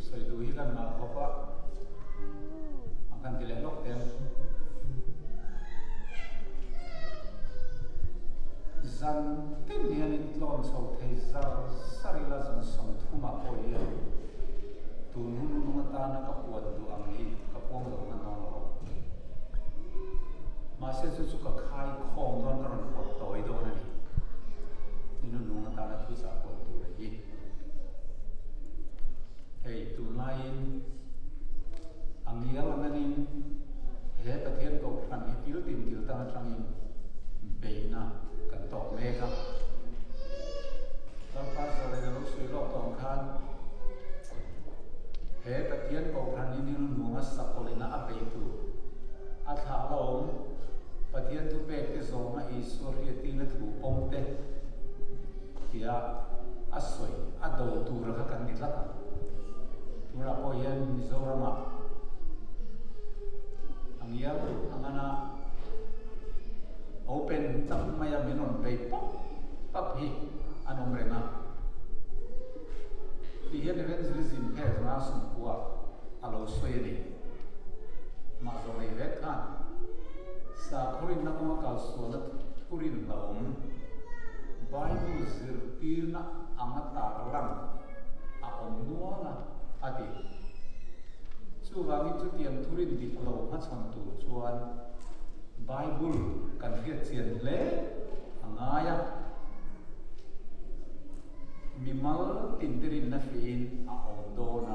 Sawi duh hi kan ngah khawp a, a kan ti leh lawk teh ang. Zan tin hianin tlawn chho thei zar zar ila zan 30 ah pawh hian tun hun nung atana ka puan duh ang hi ka puang lo hman dawn lo. Mahse chu chu ka khai khawm dawn ka rawn pawt tawi dawn a ni. Ni nung atana thuchah puan tur a hi. Hei tunlaiin a ngial a nganin he Pathian Kohhran hi kil tin kil tang atangin beihna kan tawk mek a. Lalpa Zawlin a lo sawi lawk tawh ang khan he Pathian Kohhran hi nil nuanga sakawlina a beitu a thlah la awm Pathian thupek te zawnga Isua hriattirna thu pawm te Tia a sawi a do tur kha kan ni tlat a. Tunah pawh hian Mizoramah a ngial a ngan a, open tak maia min rawn bei pap pap hi an awm reng a. Tih hian evangelism phek zanga sumkua a lo sawi a ni. Mah zawh nei vek khan sakhaw-rinna kawnga kalsualna thurin hlauhawm Bible zirtirna anga tarlang a awm nual a, a ti. Chuvangin chutiang thurin dik lo hmachhawn tur chuan Bible kan hriat chian hle a ngai a. Mimal tinte rinna fiin a awm dawn a,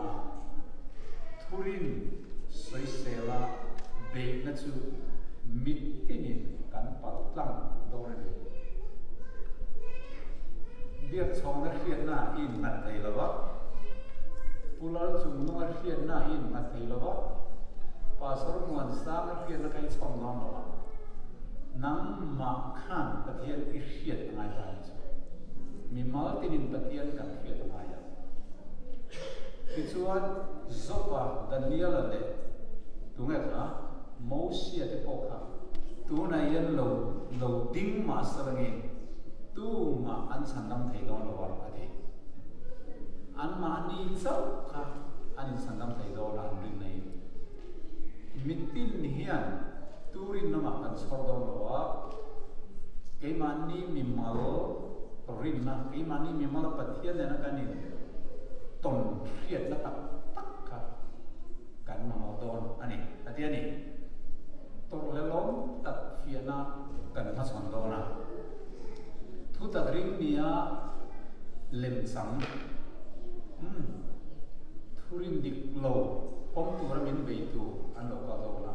thurin sawisela beihna chu mitinin kan pal tlang dawn a ni. Biakchhawngna hriatna i innghat thei lo va, Pu Lalchungnunga hriatna i innghat thei lo va, Pastor Muansanga hriatna kha i chhawm dawn lo va, nangmah khan Pathian i hriat a ngai ta a ni chu. Mimal tinin Pathian kan hriat a ngai a. Tichuan, Joba, Daniela leh tunge kha Mosia te pawh kha tunah hian lo lo ding mah sarangin tumah an chhandam thei dawn lo a, a ti. Anmahni chauh kha an inchhandam thei dawn a an rinna in. Mitin hian turin lamah kan chhawr dawn lo a, keimahni mimal rinna, keimahni mimala Pathian nena kan in tawn hriatna tak tak kha kan mamawh dawn a ni, a ti a ni. Tawrhlelawm tak fiahna kan hmachhawn dawn a. Thutak ring nia lemchang, umm, thurin dik lo pawm tura min beitu an lo kal dawn a.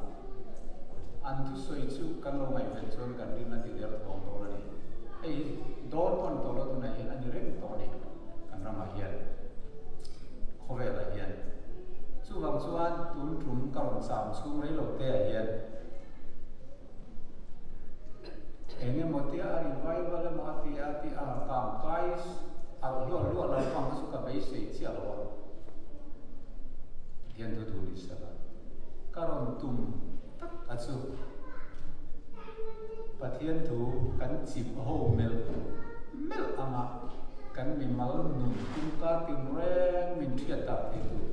An thusawi chu kan lo ngaihven chuan kan rinna ti der thawng dawn a ni. Hei hi dawn pawn tawh lo tunah hian a ni reng tawh a ni kan ramah hian, khawvelah hian. Chuvang chuan tun tum ka rawn cham chhung rei lo te ah hian eng emaw tia a revival emaw a ti a ti a kang kai alh hluah hluah lo vang kha chu ka beisei chiah lo a. Pathian thu thu ni sela ka rawn tum tak a chu Pathian thu kan chim ho melh melh anga kan mimal nun tumka tinreng min hriat tak thei tur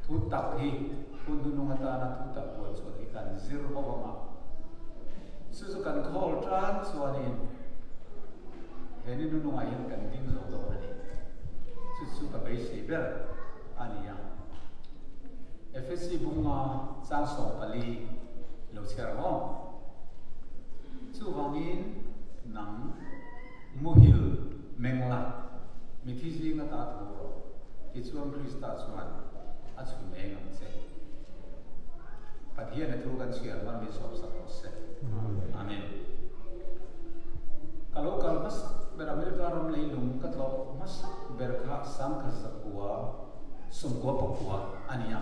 thu tak hi Hun hnunung atana thu tak buai chhuah hi kan zir ho ang a, chu chu kan khawl tan chuanin he ni hnunungah hian kan ding zo dawn a ni. Chu chu ka beisei ber a ni a. Efesi bunga chang 14 lo chhiar ang aw. Chuvangin nang muhil meng la, mithi zinga ta thu rawh, tichuan Krista chuan a chhun eng ang che. Pathian a thu kan chhiar hman min sawmsak rawh se. Amen. Ka lo kal hmasak ber America ram leilung ka tlawh hmasak ber kha 1999 a ni a.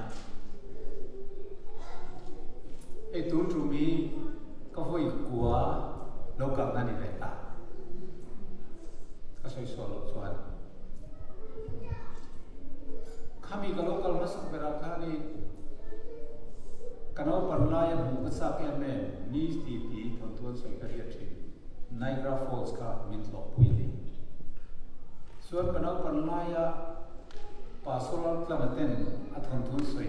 Hei tun tum hi ka vawi kua lo kalna ni ve ta. Ka sawi sual loh chuan. Khami ka lo kal hmasak berah khanin ka naupan laia hmuh ka chak em em ni ti ti thawnthu an sawi ka hriat thin Niagara Falls kha min tlawhpui a ni. Chuan ka naupan laia. Pastoral tlanga ten a thawnthu an sawi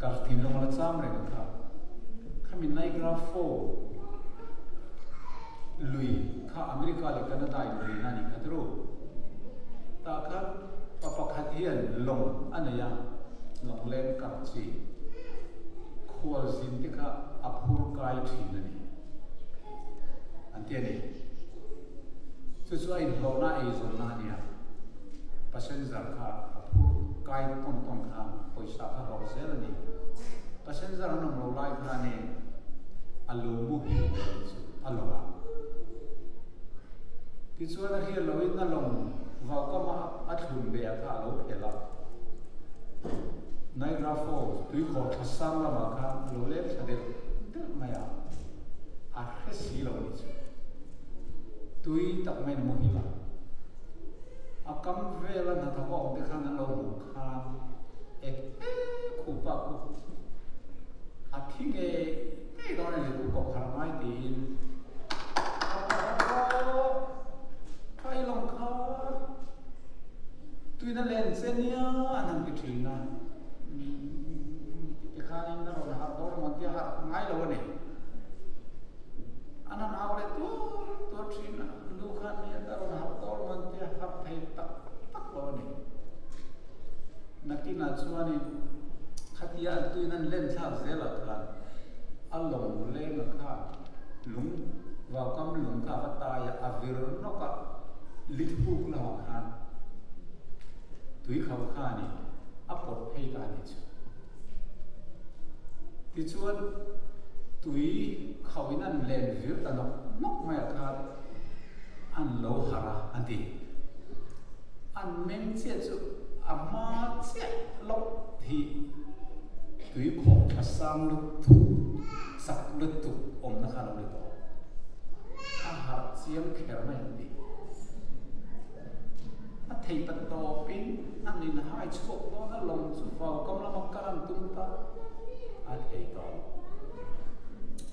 kar thinlung a la cham reng kha. Khami Niagara Fall lui kha America leh Canada in rina a nih kha turu. Tah khan pa pakhat hian lawng a nei a, lawng leng kar chi khualzin te kha a phur kai thin a ni an ti a ni. Chu chu a inhlawhna eizawnna a nia. Passenger kha a phur kai tawn tawn khan pawisa kha hlawh zel a ni. Passenger an awm lo lai khanin a lo muhil ve tih chu a lawng a. Tichuan a hriat loin a lawng vaukama a thlun ve a kha a lo phelh a. Niagara Falls tuikhawh thla sang lamah khan a lo leng thla deuh deuh mai a, a hre si lo a nih chu. Tui tak maiin a muhil a. A kam vela hnathawk a awm te khan an lo hmuh khan e he khupa khu a thi ngei ngei dawn a ni khu koh kharh ngai tiin a pa kha i lawng kha tuina len che nia an han ti thin a tikhanin a rawn harh dawn emaw an tia harh ngai lo a ni. An han au leh tuar tuar thin a, lu khan mi a rawn harh dawn emaw an tia harh thei tak tak lo a ni. Nakinah chuanin khatia an tuin an len thlak zelah khan a lawng lenga khan lung vaukam lung kha a va tai a, a vir nawk a, lit huk lamah khan tui khauh khanin a pawt phei ta a ni chu. Tichuan tui khauhin an len vir ta nawk nawk mai ah khan an lo harh a an ti. An meng chiah chu a hma chiah lawk hi tui khawh tha sang lutuk, chak lutuk awmna kha a lo ni tawh. A harh chiang kher mai an ti. A thei ta tawpin an inhai chhuak dawn a, lawng chu vaukam lama kal an tum ta a thei tawh lo.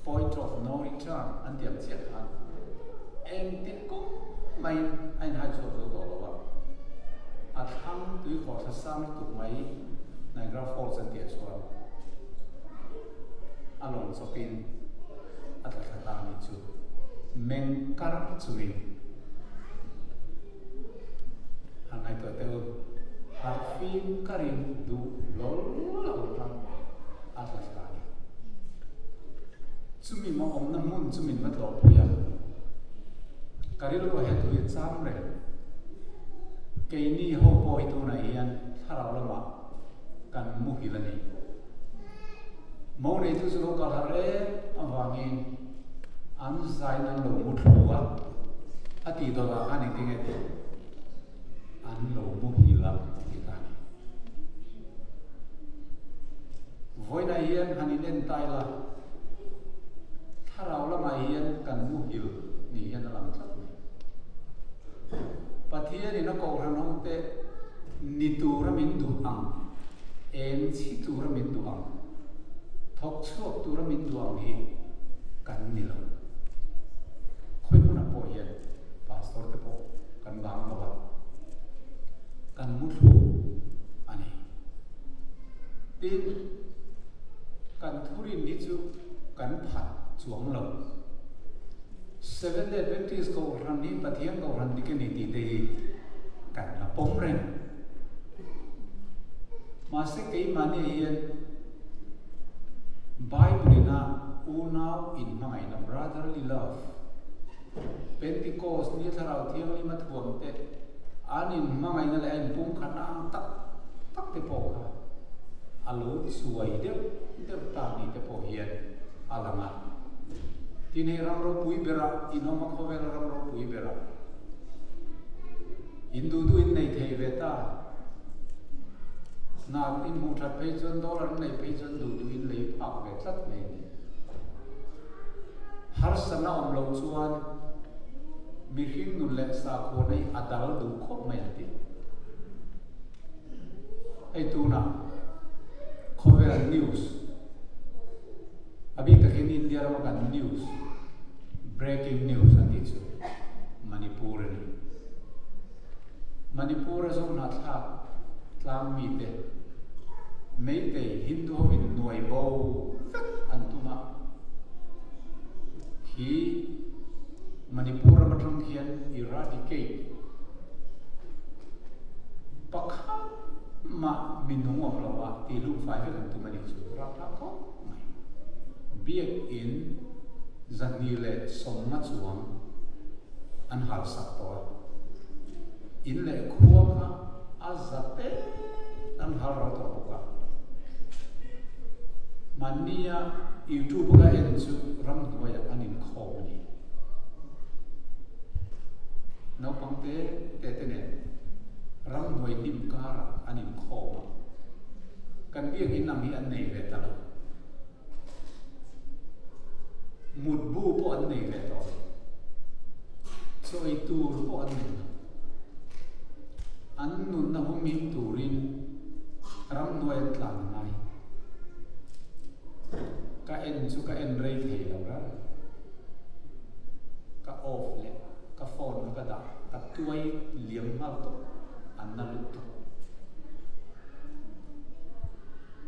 Point of no return an ti ang chiah khan engtin kawng maiin a inhai chhuak zo tawh lo a, a thlang tuikhawh thla sang lutuk mai Niagara Falls an tih chuan a lawng chawpin a tla thla ta a nih chu meng kar chungin. Han ngaihtuah teh u, harhfim ka rin duh lawl lo kha a tla thla a ni. Chumi maw awmna hmun chu min va tlawhpui a, ka rilru he thu hi cham reng. Keini ho pawh hi tunah hian thlarau lamah kan muhil a ni. Mo neitu chu lo kal harh em avangin an zain an lo mu thlu a, a tih dawtah khan engtin nge tih? An lo muhil a ti ta a ni. Vawiinah hian han inen ta ila, thlarau lamah hian kan muhil ni hian a lang tlat mai. Pathianin a kohhran hote ni tura min duh ang, eng chhi tura min duh ang, thawk chhuak tura min duh ang hi kan ni lo. Khawi hmunah pawh hian pastor te pawh kan bang lo a, kan muthlu a ni. Tin, kan thurin hi chu kan phat chuang lo. Seventh Day Adventist Kohhran hi Pathian Kohhran dik a ni tih te hi kan la pawm reng. Mahse keimahni ah hian Bible ina unau inhmangaihna, brotherly love, Pentecost ni Thlarau Thianghlim a thuam te, an inhmangaihna leh a inpumkhatna ang tak tak te pawh kha a lo chuai deuh deuh ta ni te pawh hian a lang a. Tin hei ram ropui berah in awm a, khawvel ram ropui berah in duh duh in nei thei ve ta. Hna in hmuh that phei chuan dollar in neih phei chuan duh duh in lei phak ve tlat mai a ni. Harsatna awm loh chuan mihring nun leh sakhuana hi a dal duh khawp mai an ti. Hei tunah khawvel news A bik takin India rama kan news, breaking news an tih chu Manipur a ni. Manipur-a Zohnahthlak tlang mite Meitei Hindu hoin nuai bo vek an tum a, khi Manipur ram atang khian eradicate pakhat mah minung awm lo a tih hlumfai vek an tum a nih chu rapthlak khawp mai. Biakinn 250 chuang an halsak tawh a, in leh khua kha a za te an hal ral tawh bawk a. Mahnia YouTube ka en chu ramhnuaiah an inkhawm a ni. Naupang te te te nen ramhnuai hnim karah an inkhawm a, kan biakinn ang hi an nei ve ta lo. Mutbu pawh an nei ve tawh lo. Chaw ei tur pawh an nei lo. An nunna humhim turin ramhnuai an tlan a ngai. Ka en chu ka en rei thei lo ral. Ka off leh ka phone kha ka dah ka tuai liam nghal tawp an na lutuk.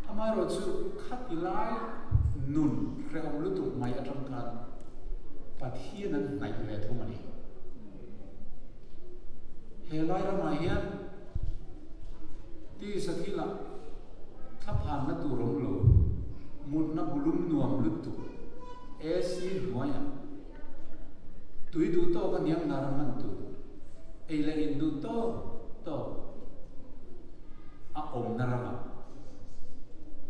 Amaherawhchu khati lai nun hrehawm lutuk mai atang khan Pathian an hnaih ve thung a ni. He lai ramah hian tisa thilah thlaphanna tur awm lo, mutna bulum nuam lutuk, AC hnuaiah tui duh tawk a hniam hnar a hman tur, ei leh in duh tawk tawk a awmna ramah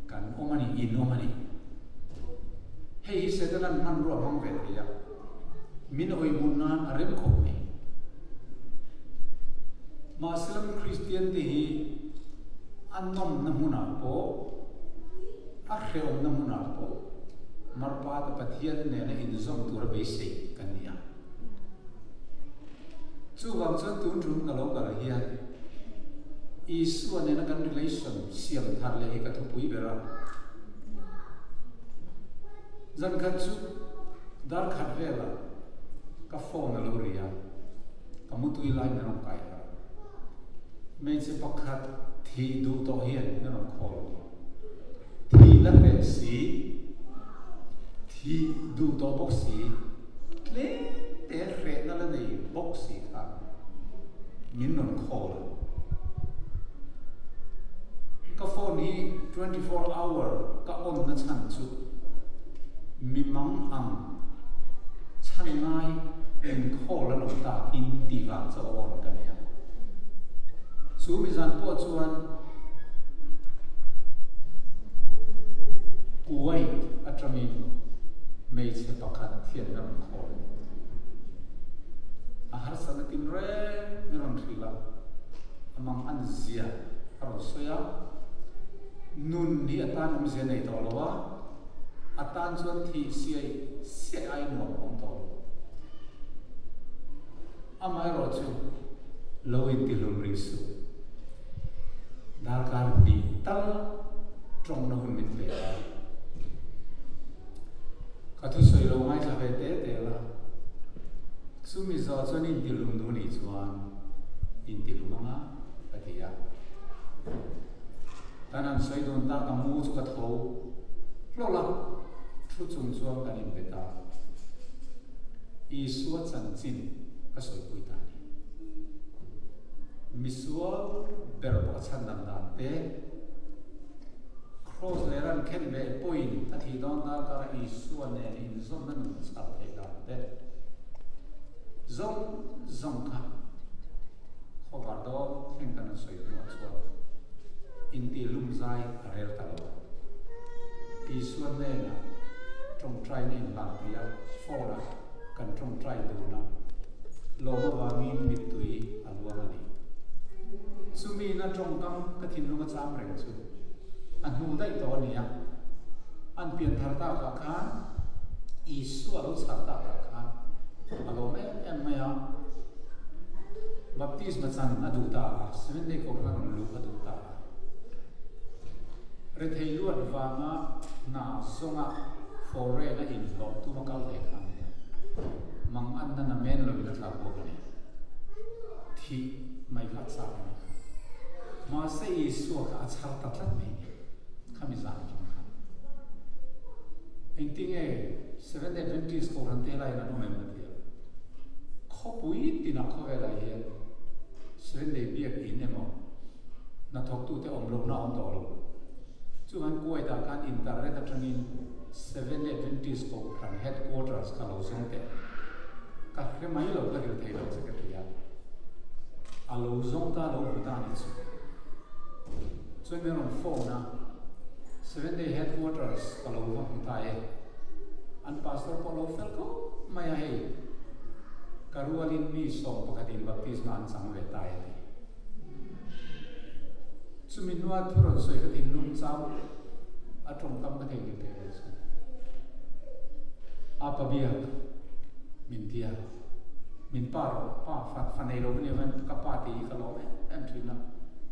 kan awm a ni, in awm a ni. Hei hi Setana'n hmanrua a hmang ve thei a, min awihmut nan a rem khawp mai. Mahse lam Kristiante hi a nawmna hmunah pawh, a hrehawmna hmunah pawh Marpate Pathian nena inzawm tura beisei kan ni a. Chuvang chuan tun tum ka lo kal hian Isua nena kan relation siam thar leh hi ka thupui ber a. Zan khat chu dar khat velah ka phone a lo ri a, ka mutui lai min rawn kai harh. Hmeichhe pakhat thih duh tawh hian min rawn call a ni. Thih la hreh si, thih duh tawh bawk si, tlem te hrehna la nei bawk si kha min rawn call a. Ka phone hi 24 hour ka on na chhan chu mi mang ang chhan ngai in call an awm tak in tih vang chu a on ka nei a. Chu mi zan pawh chuan Kuwait atangin hmeichhe pakhat hian a rawn call a ni. A harsatna tin reng min rawn hrilh a, a mang an zia a rawn sawi a, nun hi a tan awmzia nei tawh lo a, a tan chuan thih siai siai ai nuam a awm tawh lo. Amaherawhchu, lo intihlum rih suh. Darkar hnih tal tawngna hun min pe a. Ka thusawi lo ngaithla ve te te la. Chumi zawh chuan intihlum duh nih chuan intihlum anga ka ti a. Kan han sawi dun tak a mu chu ka tho hlawlh a, thu chung chuan kan inbe ta. Isua chanchin ka sawipui ta a ni. Misual ber pawh a chhan dam dan te, Kraws leh ran khen beh pawhin a thih dawn darkara Isua nen inzawmna nun chhar theih dan te, zawng zawng kha khawvar dawn thleng kan rawn sawi hnuah chuan intihlum zai a rel ta lo a. Isua hnenah tawngtaina inhlan thei a, phone ah kan tawngtai dun a, lawm avangin mittui a luang a ni. Chumi na tawngkam ka thinlung a cham reng chu a hnu daih tawh a ni a, an pian thar takah khan Isua lo chhar takah khan a lawm em em mai a, baptisma chan a duh ta a, Seventh-day Kohhran rawn luh a duh ta a. Rethei luat vanga hna zawnga foreign a inhlawh tum a kal ve kha a ni a, mang anna na men loin a tla bawk a ni. Thih. Mai kha a chak a ni. Mahse Isua kha a chhar ta tlat mai ni, khami zan atang khan. Engtinge Seventh Adventist Kohhran te helaiin an awm em ka ti a. Khawpui tinah khawvelah hian Seventh Day Biak In emaw hnathawktute awm lohna a awm tawh lo. Chuan Kuwait-ah khan internet atangin Seventh Adventist Kohhran Headquarters kha lo zawng teh. Ka hre mai lo, ka hrilh thei lo che ka ti a. A lo zawng ta lo hmu ta a ni chu. Chuan min rawn phone a, Seventh Day Headquarters ka lo va hmu ta e. An pastor pawh lo fel khawp mai a hei. Ka rualin mi 11 in baptisma an chang ve ta e ti. Chumi hnua thu rawn sawi ka thinlung chau a tawngkam ka theihnghilh thei lo chu. A pa biak min ti a, min pa rawh, pa fa fa nei lo ka nih avangin ka pa tih hi ka lawm em em thin a,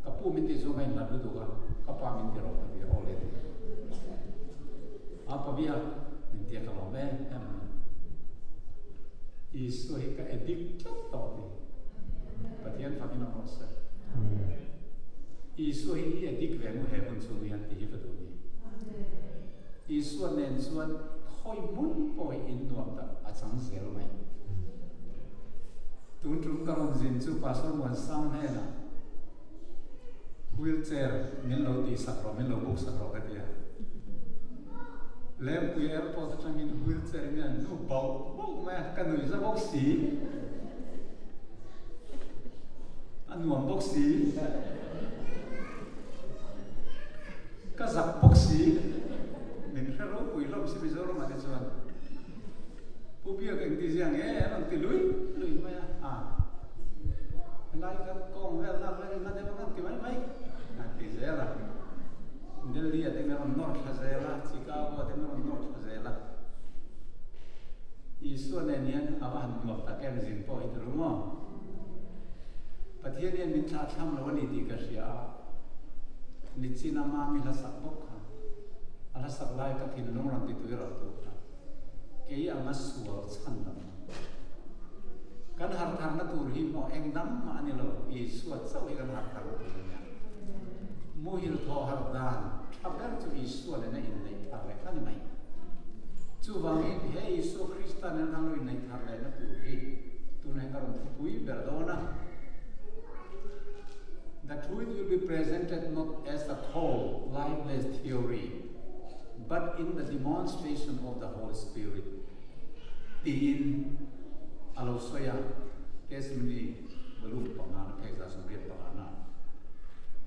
ka pu min tih zawng ka inhlat lutuk a, ka pa min ti rawh ka ti a, aw le ti a. A pa biak min ti a ka lawm em em a. Isua hi ka addict tlat tawh a ni. Pathian fakin awm rawh se. Isua hi i addict ve mu he hun chhung hian tih hi ka duh ni. Isua nen chuan khawi hmun pawh hi in nuam tak a chang zel mai. Tun tum ka rawn zin chu Pastor Muansang hnenah wheelchair min lo tihsak rawh, min lo book sak rawh ka ti a. Lengpui airport atangin wheelchair in an hnu bauh bauh mai a, ka nuih za bawk si. A nuam bawk si. Ka zak bawk si. Min hre ropui hlawm si Mizoram ah te chuan. Pu Biak engti zia nge an rawn ti lui lui mai a, a helai khan kawng vel lak vel in a deuh ang an ti mai mai a ti zel a. Delhi ah te min rawn nawr thla zel a, Chicago ah te min rawn nawr thla zel a. Isua nen hian a va han nuam tak em zin pawh hi tur maw? Pathian hian min thlah thlam lo a ni tih ka hria a, nichin a mami hla sak bawk kha, a hla sak lai ka thinlung rawn ti tui rawh tu kha, kei anga sual chhan lam. Kan hartharna tur hi maw eng dang mah a ni lo, Isua chauh hi kan hartharna tur a nia. Muhil thaw harh dan tha ber chu Isua nena inneih thar leh kha ni mai. Chuvangin he Isua Krista nena kan lo inneih thar lehna tur hi tunah hian ka rawn thupui ber dawn a. The truth will be presented not as a cold, lifeless theory, but in the demonstration of the Holy Spirit tiin a lo sawi a, Testimony volume pangana phek 185 na.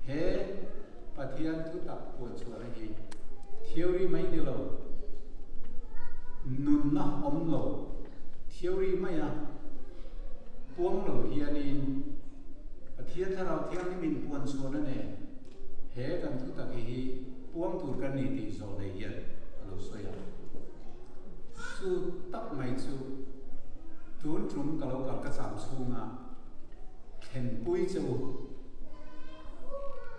He Pathian thutak puan chhuahna hi theory mai ni lo, nunna awm lo theory maia puang lo hianin Pathian Thlarau Thianghlimin puan chhuahna nen he kan thutak hi puang tur kan ni tih zawh nei hian a lo sawi a. Chu tak mai chu tun tum ka lo kal ka cham chhunga thlenpui che u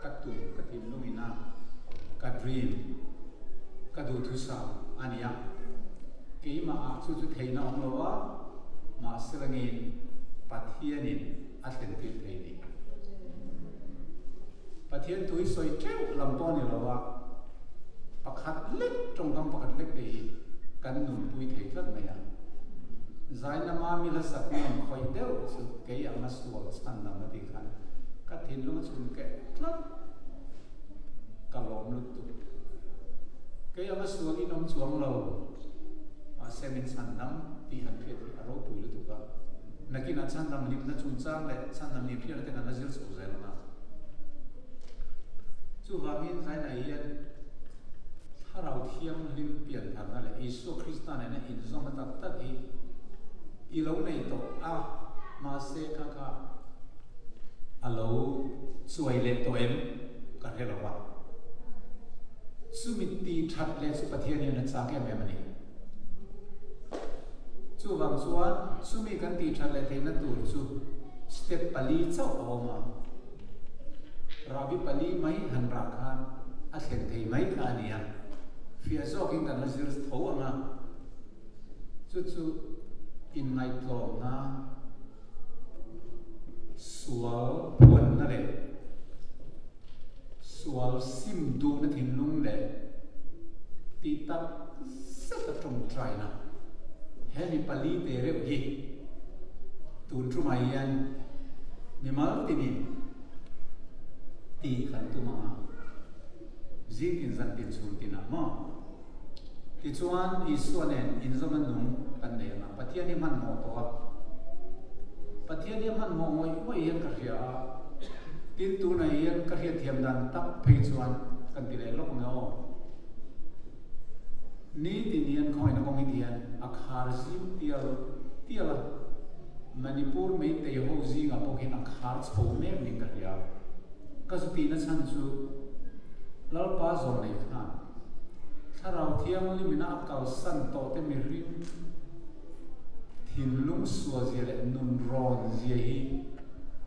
ka tum ka thinlung ina ka dream ka duhthusam a ni a, keimah ah chu chu theihna awm lo a, mahse langin Pathianin a thlentir thei ni. Pathian thu hi sawi teuh lam pawh a ni lo a, pakhat lek tawngkam pakhat lek te hi kan nunpui thei tlat mai a. Zaina mami hla sak nuam khawih deuh chu kei anga sual chhan lam a tih khan ka thinlung a chhun keh tlat. Ka lawm lutuk. Kei anga sual in awm chuang lo, mahse min chhan dam tih han hriat hi a ropui lutuk a. Nakinah chhandam hlimna chungchang leh chhandam hlimhriatna te kan la zir chho zel ang a. Chuvangin zainah hian Thlarau Thianghlim piantharna leh Isua Krista nena inzawmna tak tak hi i lo nei tawh a, mahse kha kha a lo chuai leh tawh em ka hre lo va. Chumi tih that leh chu Pathian hian a chak em em a ni. Chuvang chuan chumi kan tih that leh theihna tur chu step pali chauh a awm a, rahbi pali mai han rah khan a thlen thei mai kha a ni a, fiah zawkin kan la zir tho ang a, chu chu inngaihtlawmna sual. Sim duhna thinlung leh tih tak zet a tawngtaina he mi pali te reuh hi tun tumah hian mimal tinin tih kan tum ang a, zing tin zan tin chhun tinah maw? Tichuan Isua nen inzawmna nung kan nei ang a, Pathian hi hmanhmawh tawh a, Pathian hi a hmanhmawh ngawih ngawih hian ka hria a, tin tunah hian ka hriatthiam dan tak phei chuan kan ti leh lawk ang e aw. Nitin hian khawngaihna kawng hi hian a khar zim tial tial a, Manipur Meitei ho zingah pawh hian a khar chho mek niin ka hria. Ka zu tihna chhan chu Lalpa zawn nei khan Thlarau Thianghlimina a kalsan tawh te mihring thinlung sual zia leh nun rawn zia hi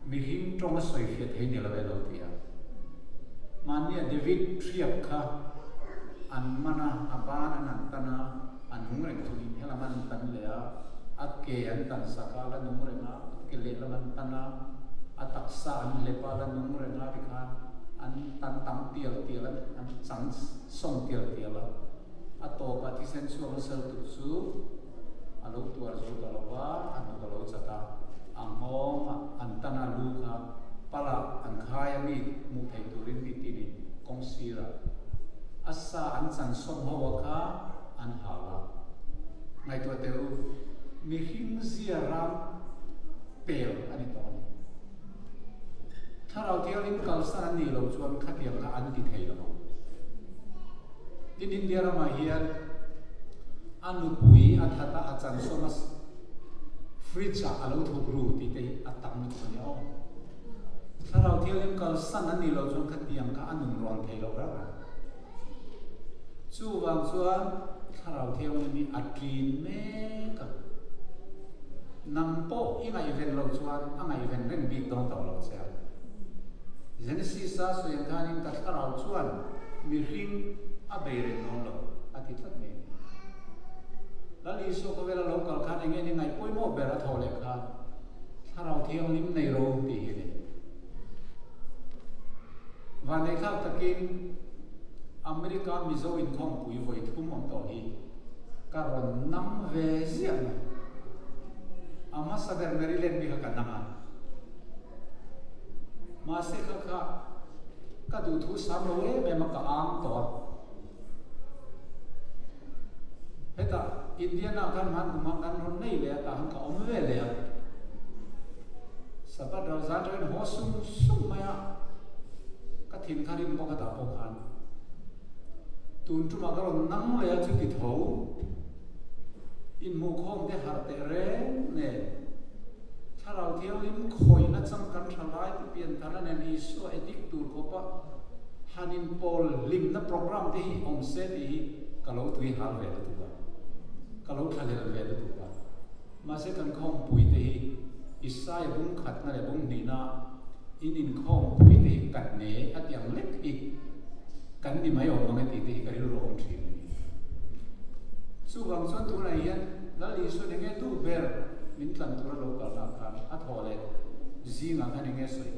mihring tawng a sawi fiah thei ni lo e lo ti a. Mahnia David hriak kha an man a, a ban an han tan a, a nung reng chu in helam an tan leh a, a ke an tan sak a, a la nung reng a, a ke lehlam an tan a, a taksa an hlep a, a la nung reng a tikhan an tan tam tial tial a, an chan sawm tial tial a. A tawpah thisen chhuak nasa lutuk chu a lo tuar zo ta lo va, a hnuk a lo chat a, a nghawng a, an tan a lu kha pala an khai a mi hmuh theih turin mi tinin kawng sirah a sa an chan sawm ho a kha an hal a. Ngaihtuah teh u, mihring zia ram pel a ni tawh a ni. Thlarau Thianghlim kalsan an nih loh chuan khatiang kha an ti thei lo ang. Tin, India ramah hian a nupui a that a, a chansawm a, fridge ah a lo thuk ru tih te hi a tam lutuk a nia aw. Thlarau Thianghlim kalsan an nih loh chuan khatiang kha a nun rawn thei loh reng ang. Chuvang chuan Thlarau Thianghlim hi a ṭin mek a, nang pawh i ngaihven loh chuan a ngaihven reng bik dawn tawh lo che a. Genesis-a sawi ang khanin ka thlarau chuan mihring a bei reng dawn lo a ti tlat mai a ni. Lal Isua khawvela lo kal khan eng nge ni ngaih pawimawh ber a tho leh khan Thlarau Thianghlim nei ro tih hi a ni. Vanneithlak takin America Mizo inkhawmpui vawi thum awm tawh hi ka rawn nam ve ziah mai. A hmasa ber Maryland mi kha ka nam a. Mahse kha kha ka duhthu sam lo em em a ka ang tawh a. Hetah Indiana khan hman kum ah kan rawn nei leh a tah khan ka awm ve leh a. Sabbath ral zan atangin haw sung sung mai a, ka thin kha rim bawk a tah pawh khan. Tun tumah ka rawn nang leh a chuti tho. Inhmuhkhawm te harh teh reng nen Thlarau Thianghlim khawihna changkan tha lai te pianthar a nen Isua edik tur khawpa han inpawl hlimna program te hi awm se tih hi ka lo tui hal ve lutuk a, ka lo thlahlel ve lutuk a. Mahse kan khawmpui te hi Isaia bung khatna leh bung hnihna in inkhawmpui te hi ka hne a ti ang lek hi kan ni mai awm ang e tih te hi ka rilru awm thin a ni. Chuvang chuan tunah hian Lal Isua eng nge duh ber min tlan tura lo kalna khan a thaw leh zingah khan eng nge sawi?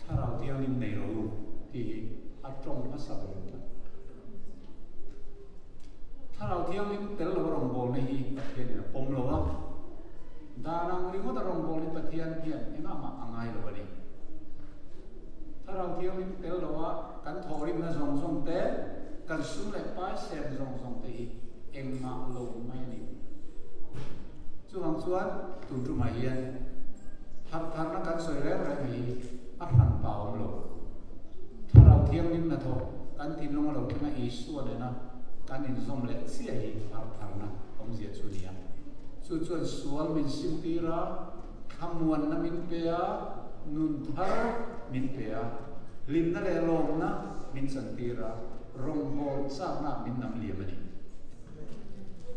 Thlarau Thianghlim nei rawh u tih hi a tawng hmasa ber ang tlat. Thlarau Thianghlim tel lo a rawngbawlna hi Pathianin a pawm lo a, dan ang ringawt a rawngbawlna hi Pathian hian engah mah a ngai lo a ni. Thlarau Thianghlim tel lo a kan thawhrimna zawng zawng te, kan sum leh pai sem zawng zawng te hi engmah lo mai a ni. Chuvang chuan tun tumah hian harhtharna kan sawi reng reng hi a hran pa awm lo. Thlarau Thianghlim hnathawh kan thinlung a lo thleng a, Isua nena kan inzawm leh chiah hi harhtharna awmzia chu a ni a. Chu chuan sual min simtir a, thlamuanna min pe a, nun thar min pe a, hlimna leh lawmna min chantir a, rawngbâwl châkna min nam liam a ni.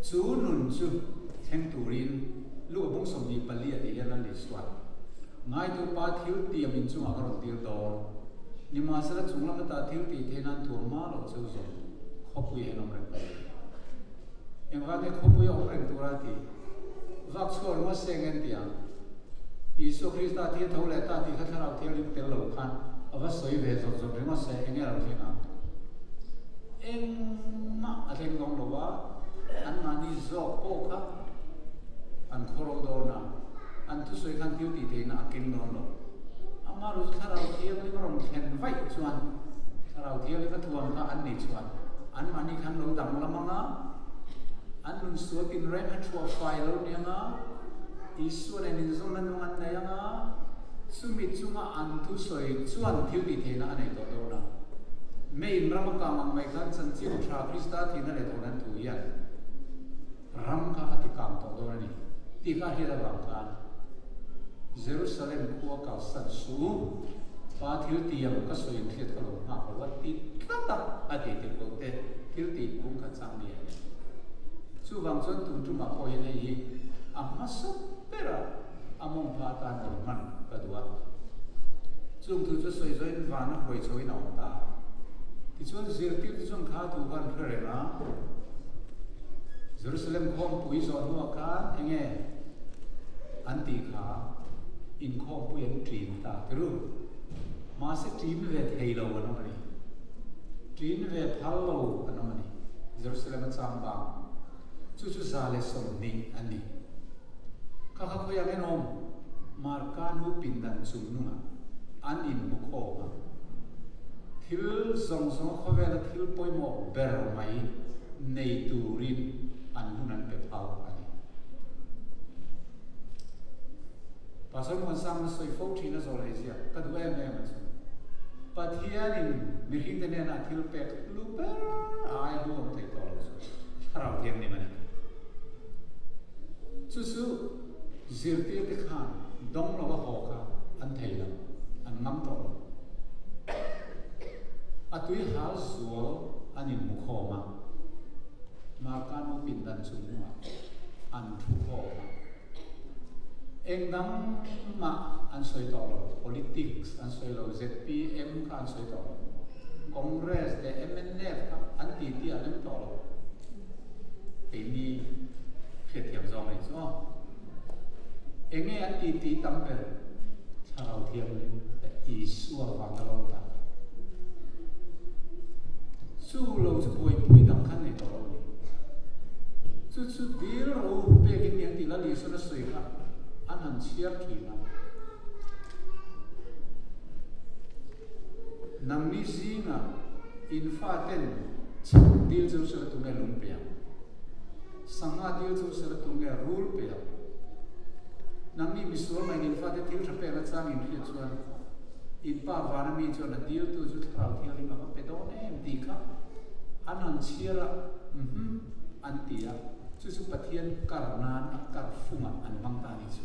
Chu nun chu thleng turin Luka bung 24 a tih hian Lal Isua'n, Ngaitu Pa thil tiam in chungah ka rawn tir dawn. Nimahsela chung lam ata thil tih theih nan thuam hma loh cheu zawng khawpui a inawm reng tur a ni. Engvang nge khawpui a awm reng tur a tih? Vak chhuak ringawt se ngen ti ang. Isua Krista thi a tho leh ta tih kha Thlarau Thianghlim tel lo khan a va sawi ve zawt zawt ringawt se eng nge a lo thleng ang? Engmah a thleng dawn lo a, anmahni zawk pawh kha an khawro dawn a, an thusawi khan thil tih theihna a keng dawn lo. Amaherawhchu Thlarau Thianghlim a rawn thlen vaih chuan, Thlarau Thianghlim a thuam kha an nei chuan anmahni khan lo danglam ang a, an nun sual tinreng a thuah fai lo ni ang a, Isua nen inzawmna nung an nei ang a, chumi chunga an thusawi chuan thil tih theihna a nei tawh dawn a. Main ram a kang ang mai khan chanchin tha Krista thihna leh tawhna thu hian ram kha a ti kang tawh dawn a ni tih kha a hriat avang khan Jerusalem khua kalsan suh pa thil tiang ka sawi in hriat ka lo nghak lo a ti tlat a, a ti tirh te thil tih bung khat chang ni a ni. Chuvang chuan tun tumah pawh hian hei hi a hmasa bera a mawng pha atan lo hman ka duh a. Chung thu chu sawi zawin van a huai chhoin a awm ta. Tichuan zirtirte chuan kha thu kha an hre reng a, Jerusalem khawmpui zawh hnuah khan eng nge an tih kha inkhawmpui an ṭin ta ti ru. Mahse ṭin ve thei lo an awm a ni. Ṭin ve phal lo an awm a ni. Jerusalem a chang bang. Chu chu 120 an ni. Kha kha khawi ang enawm? Marka nu pindan chung nungah an inhmu khawm a. Thil zawng zawnga khawvela thil pawimawh ber mai nei turin an hun an pe phal a ni. Pastor Muansang na sawi fo thin a zawh leh ziak ka duh em em a chu. Pathianin mihringte hnena a thil pek hlu ber a ai hlu awm thei tawh lo chu Thlarau Thianghlim a ni. Chu chu zirtirte khan dawng lova haw kha an thei lo, an ngam tawh lo. A tui hal zual an inhmu khawm a, Marka nu pindan chung hnuah an thu khawm a. Eng dang mah an sawi tawh lo, politics an sawi lo, zpm kha an sawi tawh lo, Congress leh mnf kha an ti tih a lem tawh lo. Keini hriatthiam zawng a ni chu aw. Eng nge an ti tih tam ber? Thlarau Thianghlim leh Isua vang a lo ta. Chu lo chu buaipui dang khan nei tawh lo a ni. Chu chu dil ro pekin ni an tih la Lisuan a sawi kha an han chhiar thin a. Nangni zingah in faten chham dil chu sela tunge lung pe ang? Sangha dil chu sela tunge rul pe ang? Nangni misual mai in fate thil tha pek achang in hriat chuan in pa vana mi chuan a diltu chu Thlarau Thianghlim a va pe dawn em tih kha an han chhiar a, mhm, an ti a, chu chu Pathian kar nan a kar fungah an hmang ta a nih chu.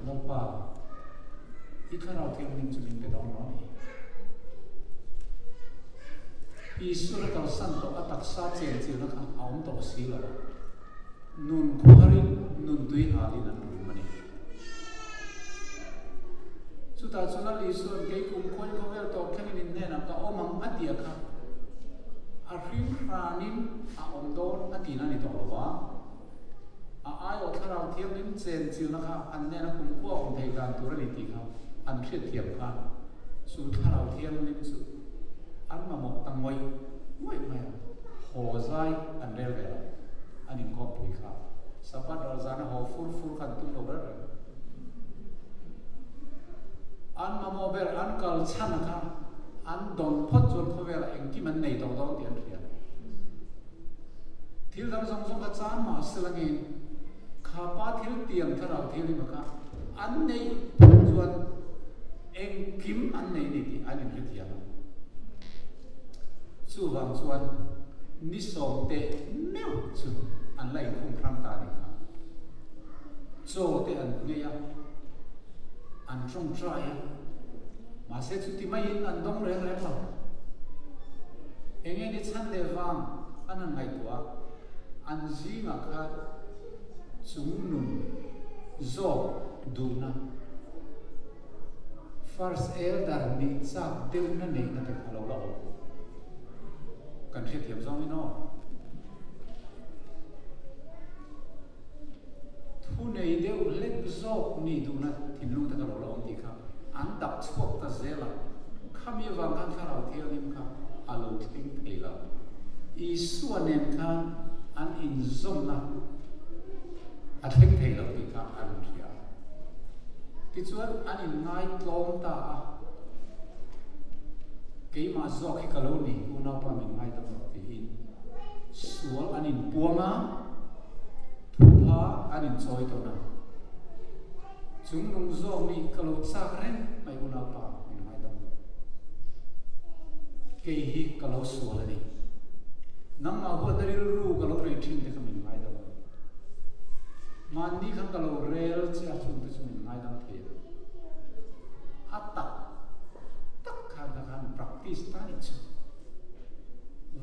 Lalpa, i Thlarau Thianghlim chu min pe dawn lo a ni. Isua kalsan tawh a taksa chenchilna kha a awm tawh si lo a. Nun khuarin nun tui halin an rum a ni. Chutah chuan a Lisuan kei kum khawi khawvel tawp thlengin in hnenah ka awm ang a tia kha a hring hranin a awm dawn a tihna a ni tawh lo va. A aiawh Thlarau Thianghlim chen chilna kha an hnena kum khua awm theih dan tur a ni tih kha an hriatthiam khan chu Thlarau Thianghlim chu an mamawh ta ngawih ngawih mai a, haw zai an rel ve lo. An inkhawmpui kha Sabbath ral zana haw fur fur kha an tum lo ber reng. An mamawh ber an kal chhan kha an dawn phawt chuan khawvelah engkim an nei tawh dawn tih an hria. Thil dang zawng zawng kha chan mah se langin kha pa thil tiang thlarau thianghlim kha an neih phawt chuan engkim an nei ni tih an inhrethiam a. Chuvang chuan ni sawm teh meuh chu an la inkhung hrang ta a nih kha. Chaw te an nghei a, an tawngtai a, mahse chuti maiin an dawng reng reng lo. Eng nge ni chhan leh vang an han ngaihtuah a, an zingah khan chung nun zawk duhna, First Elder nih chak deuhna neihna te kha lo la awm. Kan hriatthiam zawngin aw. Thu nei deuh hlek zawk nih duhna thinlung te kha lo la awm tih kha an dap chhuak. Khami avang khan Thlarau Thianghlim kha a lo thleng thei lo. Isua nen khan an inzawmna a thleng thei lo tih kha an hria. Tichuan an inngaitlawm ta a, Keimah zawk hi ka lo ni, unaupa min ngaidam rawh tiin sual an inpuang a, thupha an inchawi tawn a. Chung nung zawk nih ka lo chak reng mai unaupa min ngaidam rawh. Kei hi ka lo sual a ni. Nangmah huatna rilru ka lo nei thin te kha min ngaidam rawh. Mahni khan ka lo rel che a chungte chu min ngaidam thei a. A tak tak khan kha khan practice ta nih chu.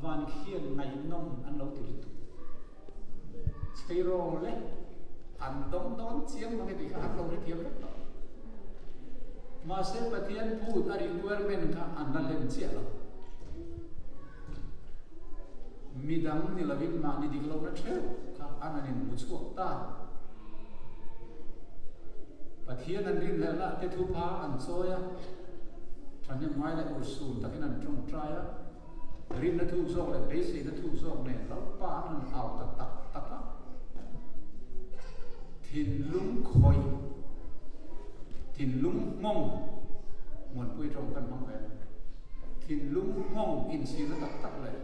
Van khian ngaihnawm an lo ti lutuk. Cheirawl le an dawng dawn chiang mang e tih kha an lo hrethiam vek tawh. Mahse Pathian phut a requirement kha an la hlen chiah lo. Midang ni lovin mahni dik lohna theuh kha an han inhmu chhuak ta. Pathian an rinhlelhna te thupha an chawi a, thahnem ngai leh urhsun takin an tawngtai a. Rinna thuk zawk leh beiseina thuk zawk nen Lalpa an han au ta tak tak a, thinlung khawih, thinlung nghawng, Muanpui tawng kan hmang ve a, thinlung nghawng inchhirna tak tak leh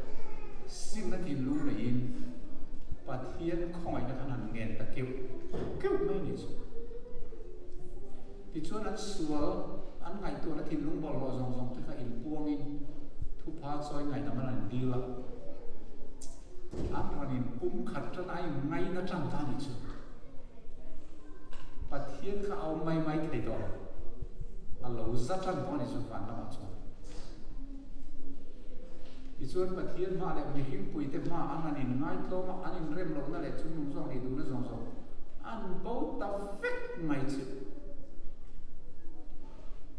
simna thinlung neiin Pathian khawngaihna khan han ngen ta keuh keuh mai a nih chu. Tichuan an sual, an ngaihtuahna thinlung bawlhhlawh zawng zawng te kha inpuangin thupha chawi ngaihdam an rawn dil a, an rawn inpum khat tan a inngaina tan ta a nih chu. Pathian kha a awm mai mai thei tawh lo, a lo za tan tawh a nih chu van lamah chuan. Tichuan Pathian hma leh mihringpui te hma an han inngaitlawm a, an inrem lohna leh chungnung zawk nih duhna zawng zawng an bo ta vek mai chu.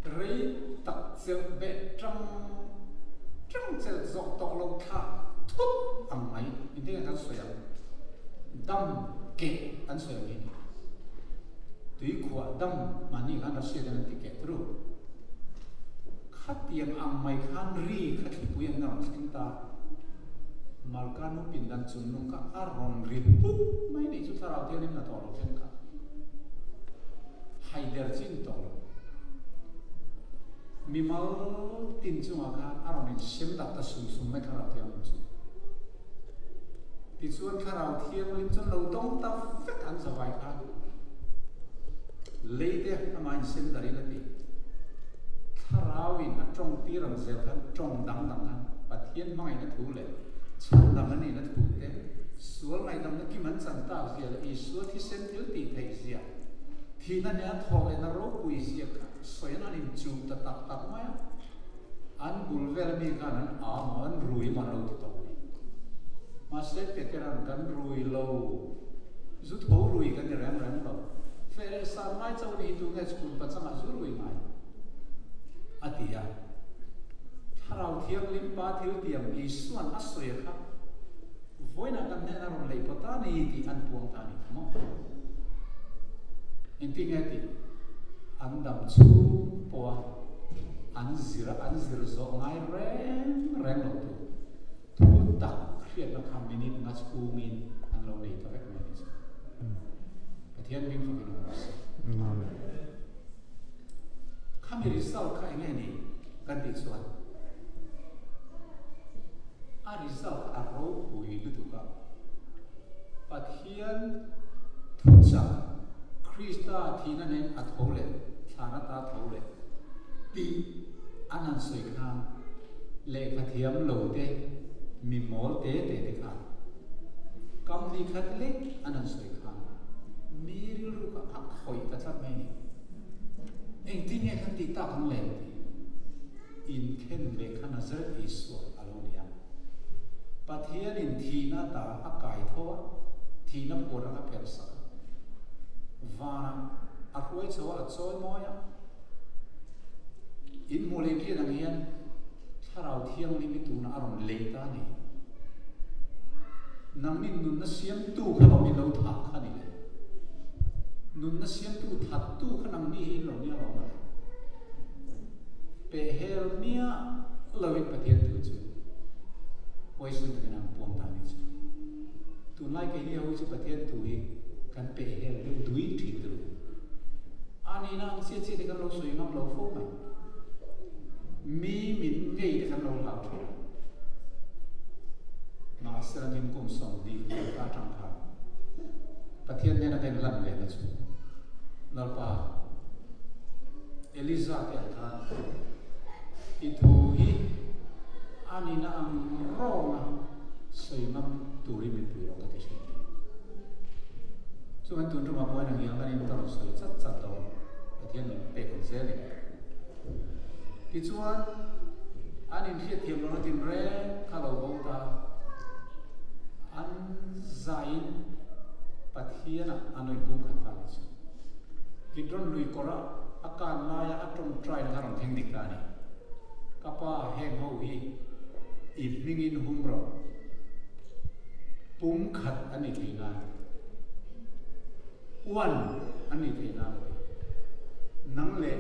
Rei tak chelh beh tang tang chelh zawh tawh lo thlah thut ang mai intin nge kan sawi ang, dam keh an sawi ang hi ni. Tuikhuah dam mahni khan Russia ten an ti keh turu. Khatiang ang mai khan ri kha thlipui an rawn thleng ta. Malka nu pindan chungnung kha a rawn ri puk mai nih chu thlarau thianghlim hnathawh lo thleng kha haider chi ni tawh lo. Mimal tin chungah khan a rawn insem dak ta sum sum mai thlarau thianghlim chu. Tichuan thlarau thianghlim chuan lo dawng ta vek an zavai khan lei te amah insem darin a ti. Thlarauin a tawng tir ang zel khan tawng dang dang khan Pathian hmangaihna thu leh chhandam a nihna thu te, sual ngaihdamna kim an chan tak zia leh Isua thisen thil tih theih zia, thihna nen a thawh lehna ropui zia kha sawi an han inchuh ta tak tak mai a. An bul vel ami khan an a maw an rui maw an lo ti tawh a ni. Mahse Petera'n kan rui lo, zu tho rui kan ni reng reng lo. Feh leh san ngai chauh a ni hi tunge chhun pachangah zu rui ngai? a ti a. Thlarau Thianghlim Pa thiltiam Isua'n a sawi a kha vawiinah kan hnenah rawn lei pawh ta ni tih an puang ta a ni kha maw? Engtin nge tih an dam chhung pawh a. An zir an zir zawh ngai reng reng lo tur thu tak hriatna kha minute nga chhungin an lo nei ta vek mai a ni chu. Pathian hming fakin awm rawh se. Khami result kha enge ni kan tih chuan a result kha a ropui lutuk a, Pathian thuchah Krista thihna nen a tho leh thlan ata tho leh Tih an han sawi khan lehkha thiam lo te, mi mawl te te te khan company khat lek an han sawi khan mi rilru kha a khawih ta tlat mai a ni. Engtin nge khan tih tak ang le tih inkhen leh kha Nazareth Isua a lo ni a. Pathianin thihna ata a kai tho a, thihna phuar a pherh sak a. Vanah a hruai chho a, a chawi mawi a. In hmuh leh inhriat ang hian Thlarau Thianghlim hi tunah a rawn lei ta a ni. Nangnin nunna siamtu kha lo in lo thah kha ni le. Nunna siamtu thattu kha nangni hi in lo nia lo mah le. Pehhel mia Khang chiah chiah te kan lo sawi ngam lo fo mai. Mi min ngei te kan lo hlau thin. Mahse rangin kum 20 liam ta atang khan Pathian hnena ka inhlan ve na chu Lalpa Eliza te ang khan i thu hi a nihna ang rawnga sawi ngam turin min pui rawh ka ti thin. Chuan tun tumah pawhin ang hian kan in ka rawn sawi chat chat dawn, Pathian min pek ang zel in. Tichuan, an inhriatthiam lohna tinreng kha lo bo ta, an zaiin Pathianah an rawn pumkhat ta ni chu. Kidron lui kawrah a kan laia a tawngtaina kha rawn thleng dik ta a ni. Ka pa, heng ho hi i hmingin hum rawh. Pumkhat an ni thei nan. Uan an ni thei nan a ti. Nang leh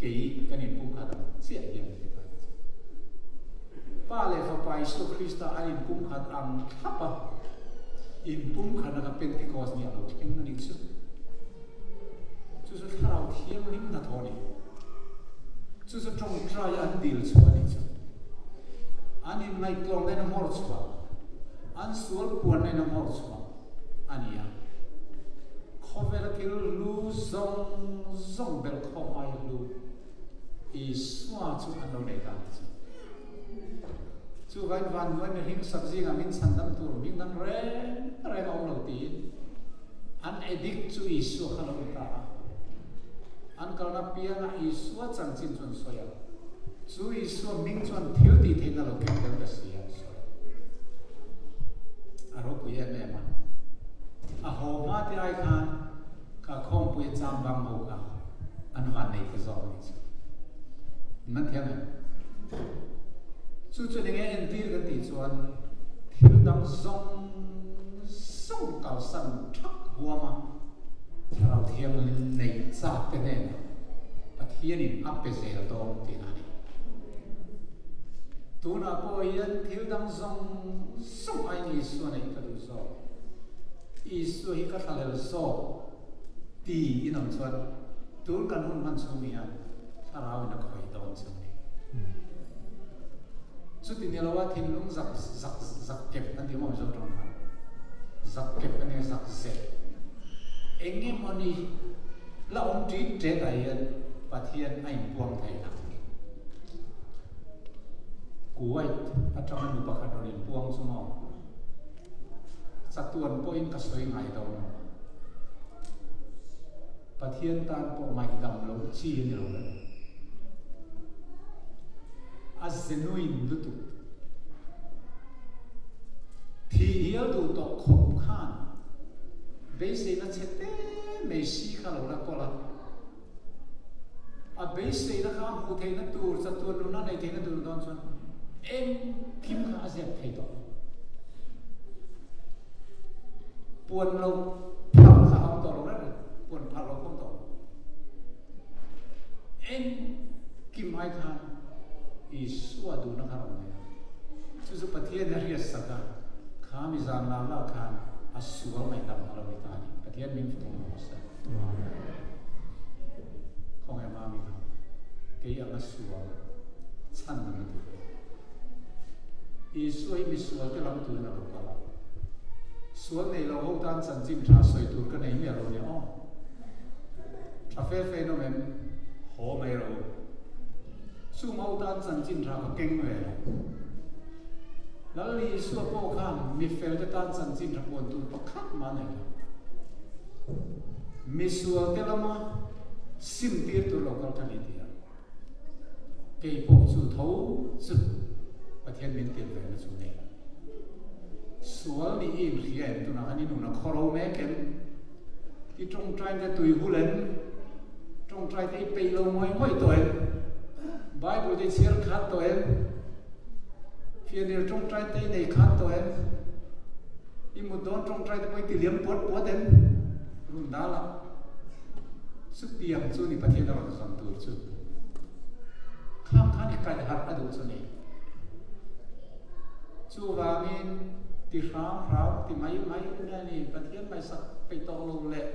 kei kan inpumkhat ang chiah hian a ti ta ni chu. Pa leh Fapa Isua Krista an inpumkhat ang thlap a, inpumkhatna kha Pentecost ni a lo thleng a ni chu. Chu chu Thlarau Thianghlim hnathawh a ni. Chu chu tawngtai an dil chhuah a ni chu. An inngaihtlawmna in a hmawr chhuah, an sual puanna in a hmawr chhuah a ni a. Khawvela thil hlu zawng zawng belh khawm ai hlu Isua chu an lo nei ta a ni chu. Chuvain vanhnuai mihring sak zingah min chhandam tur hming dang reng reng a awm lo tiin an addict chu Isua kha lo ni ta a. An kalna piangah Isua chanchin chu an sawi a, chu Isua hming chuan thil tih theihna lo keng tel ta si a an sawi. A ropui em em a. A haw hma te ai khan kha khawmpui a cham bang ho kha an van nei ta zawk a ni chu. Man thiam em? Chu chuan enge entir kan tih chuan thil dang zawng zawng kalsan thak huam a Thlarau Thianghlim neih chak te hnenah Pathianin a pe zel dawn tihna a ni. Tunah pawh hian thil dang zawng zawng aiin Isua neih ka duh zawk. Isua hi ka thlahlel zawk ti in awm chuan tun kan hun hman chhung hian Thlarau in a khawih dawn chu a ni. Chuti ni loa thinlung zak zak zak kep an ti maw Mizo tawng khan? Zak kep a nia zak zet. Eng emaw ni la awm ṭit ṭet ah hian Pathian a inpuang thei lo. Kuwait aṭanga nu pakhat rawn inpuang chu maw? Chatuan pawhin ka sawi ngai dawn lo. Pathian tan pawh ngaihdam loh chi a ni lo reng. A genuine lutuk. Thih hial duh tawh khawp khan beiseina chhe te mai si kha lo la kawl a. A beiseina kha a hmuh theihna tur, chatuan nuna nei theihna tur dawn chuan engkim kha a zep thei tawh lo. Puan lo pharh kha a awm tawh lo reng reng, puan pharh lo kha a awm tawh lo. Engkim ai khan Isua duhna kha a rawn nei a. Chu chu Pathian a hriat sak a, kha mi zan lar lar khan a sual ngaihdam a lo ni ta a ni. Pathian min fak ang rawh se. Khawngaih mami kha kei anga sual chhan ang a ti. Isua hi misual te lam turin a lo kal a. Sual nei lo ho tan chanchin tha sawi tur ka nei miah lo nia aw. Tha fe fe in awm em? Haw mai rawh u. Chung ho tan chanchin tha ka keng ve lo. Lal Isua pawh khan mifel te tan chanchin tha puan tur pakhat mah a nei lo. Misual te lama sim tir tur lo kal ka ni ti a. Kei pawh chu tho chu Pathian min tir ve na chu nei. Sual nih i inhria em tunah khan i nun a khaw ro mek em? I tawngtai te tui hul em? Tawngtai te i peih lo ngawih ngawih tawh em? Bible te i chhiar khat tawh em? Fianrial tawngtai te i nei khat tawh em? I mut dawn tawngtai te pawh i ti liam puat puat em? Run dal a. Chutiang chu ni Pathian a rawn zawn tur chu. Khang khan i kaih harh a duh chu ni. Chuvangin ti hram hram ti mai mai na ni Pathian ngaihsak peih tawh lo leh.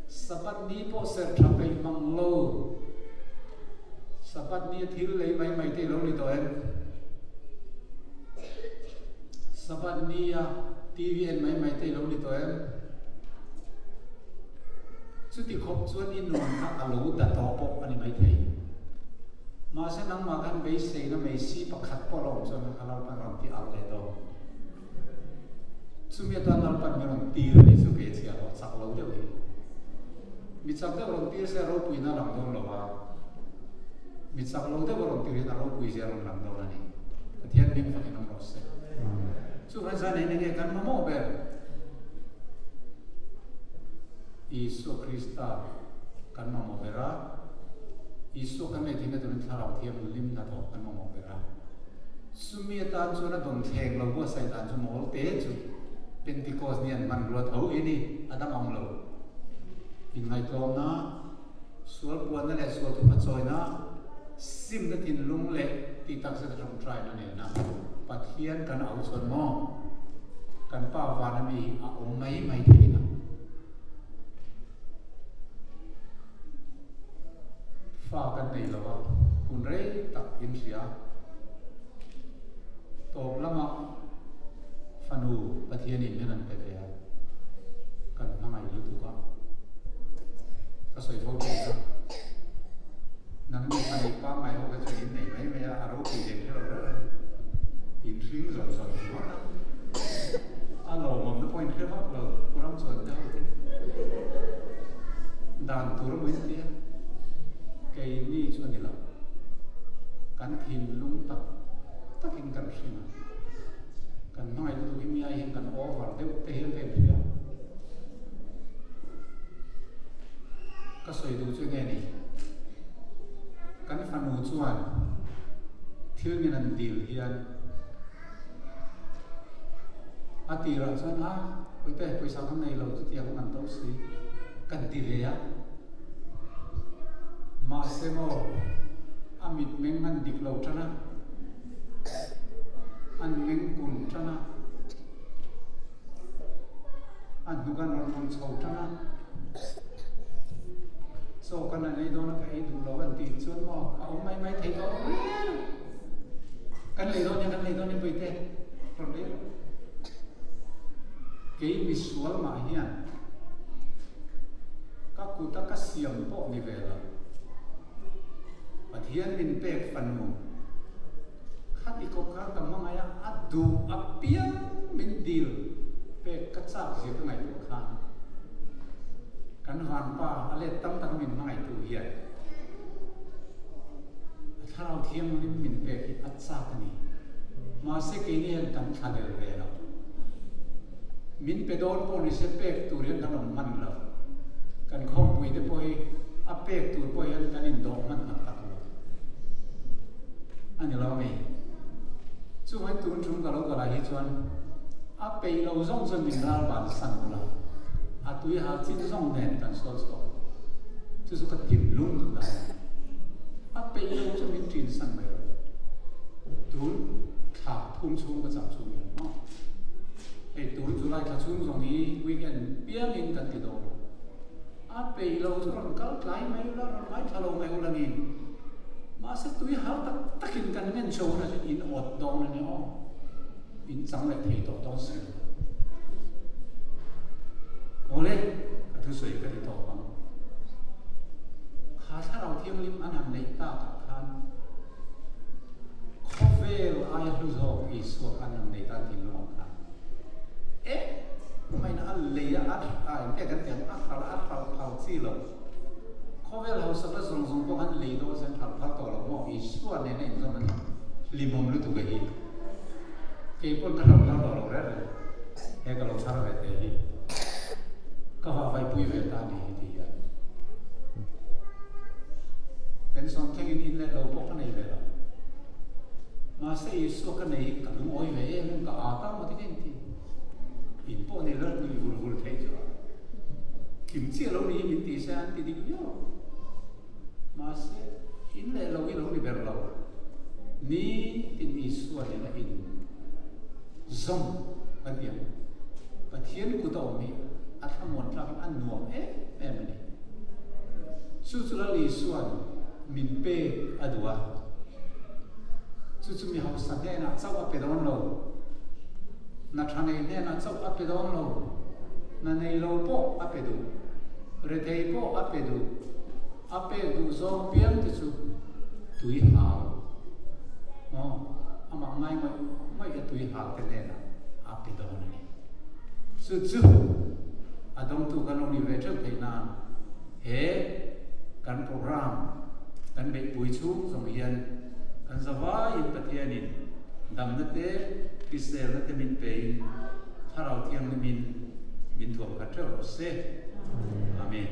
Sabbath ni pawh serh tha peih mang lo. Sabbath ni a thil lei mai mai te i lo ni tawh em? Sabbath ni a TV en mai mai te i lo ni tawh em? Chuti khawp chuan i nun kha a lo da tawh pawh a ni maithei. Mahse nangmah khan beiseina meisi pakhat pawh a lo awm chuan kha Lalpan rawn ti alh leh dawn. Chumi atan Lalpan mi rawn tir a nih chu kei chhia pawh chak lo deuh hi. Mi chak deuh rawn tir se a ropuina a lang dawn lo a, mi chak lo deuh a rawn tir hian a ropui zia a rawn lang dawn a ni. Pathian hming fakin awm rawh se. Chuvang zan eng enge kan mamawh ber? Isua Krista kan mamawh ber a, Isua kan nei theihna turin Thlarau Thianghlim hnathawh kan mamawh ber a. Chumi atan chuan a dawn thleng lo buatsaih dan chu mawl te chu Pentecost ni an hmanrua tho hi ni, a dang awm lo. Inngaihtlawmna, sual puanna leh sual thupa chawina, simna thinlung leh tih takzet a tawngtaina nena Pathian kan au chuan maw kan Pa vana mi hi a awm mai mai theih ang. Fa kan nei lo a, hun rei tak in hria. Tawp lamah fanu Pathianin min an pe ve a, kan hmangaih lutuk a, ka sawi fo thin a, nangni fa nei pangngai ho kha chuan in nei mai mai a, a ropui lem kher lo reng reng, in hring zawng zawng ringawt a, a lawmawmna pawh in hre vak lo, Pu Ramchuan te ho te dan tur a maw in tia, keini chu a ni lo. Kan thinlung tak takin kan hring a, kan hmangaih lutuk hi mi ai hian kan over deuh te hian ka inhria. Ka sawi duh chu enge ni? Kan fanu chuan thil min an dil hian a tirah chuan a pawite pawisa kan nei lo chutiang an to si kan ti ve a. Mahse maw, a mitmeng an dik lo tan a, an meng kun tan a, a hnuk an rawn rawn chho tan a, chaw kan an ei dawn a ka ei duh lo an tih chuan maw a awm mai mai thei tawh lo reng. Kan lei dawn nia, kan lei dawn nia Puite, rawn lei rawh. Kei misual mah hian Ka kuta ka siam pawh ni ve lo. Pathian min pek fanu khati kawp khan ka hmangaih a, a duh apiang min dil pek ka chak zia ka ngaihtuah khan kan vanpa a let tam tak min hmangaihtu hian a thlarau thianghlim min pek hi a chak a ni. Mahse keini hian kan thlalel ve lo. Min pe dawn pawh ni se pek tur hian kan awm hman lo. Kan khawmpui te pawh hi a pek tur pawh hian kan indawh hman tak tak lo. A ni lo mi. Chuvangin tun tum ka lo kal ah hi chuan a peih lo zawng chuan min ral ban san ula, a tui hal chin zawng nen kan sawl chhuak. Chu chu ka thinlung duh dan a ni. A peih lo chu min ṭin san mai rawh. Tun thla thum chhung ka cham chhung hian maw. Hei tun July thla chhung zawng hi weekend piangin kan ti dawn a. A peih lo chu rawn kal tlai mai ula, rawn ngaithla lo mai ula ni. Mahse tui har tak takin kan ngen chho hunah chuan in awt dawn a ni aw. In chang leh thei tawh dawn si lo. Awle, ka thusawi ka ti tawp ang. Kha thlarau thianghlim an han neih takah khan khawvel aia hlu zawk Isua khan an nei tan thinlung ang khan eh maina a lei a a a engte kan ti ang a hral a hral phal chi lo khawvel hausakna zawng zawng pawh khan lei dawn sen hral phal tawh lo maw Isua nena inzawm a ni hlimawm lutuk a hi kei pawn ka hral phal tawh lo reng reng he ka lo chhar ve te hi ka vahvaipui ve ta ni hi ti hian pension thlengin in leh lo pawh ka nei ve lo. Mahse Isua ka nei hi ka lungawi ve em em, ka ât a maw ti ka inti. In pawh nei lo nui vur vur theih chu a kim chiah lo niin min ti se an ti dik viau. Mahse in leh lo hi lo ni ber lo. Nitin Isua nena in zawm kan ti ang. Pathian kut a awm hi a thlamuan tlakin a nuam em em a ni. Chu chu Lal Isua'n min pek a duh a, chu chu mi hausa hnenah chauh a pe dawn lo, hna tha nei hnenah chauh a pe dawn lo, hna nei lo pawh a pe duh, rethei pawh a pe duh, a pek duh zawng piang te chu tui hal maw amah ngai ngawih ngawih a tui hal te hnenah a pe dawn a ni. Chu chu a dawngtu kan lo ni ve theuh theih nan he kan program kan beihpui chhung zawng hian kan zavaiin Pathianin damna te hriselna te min pein Thlarau Thianghlimin min thuam khat theuh rawh se. Amen.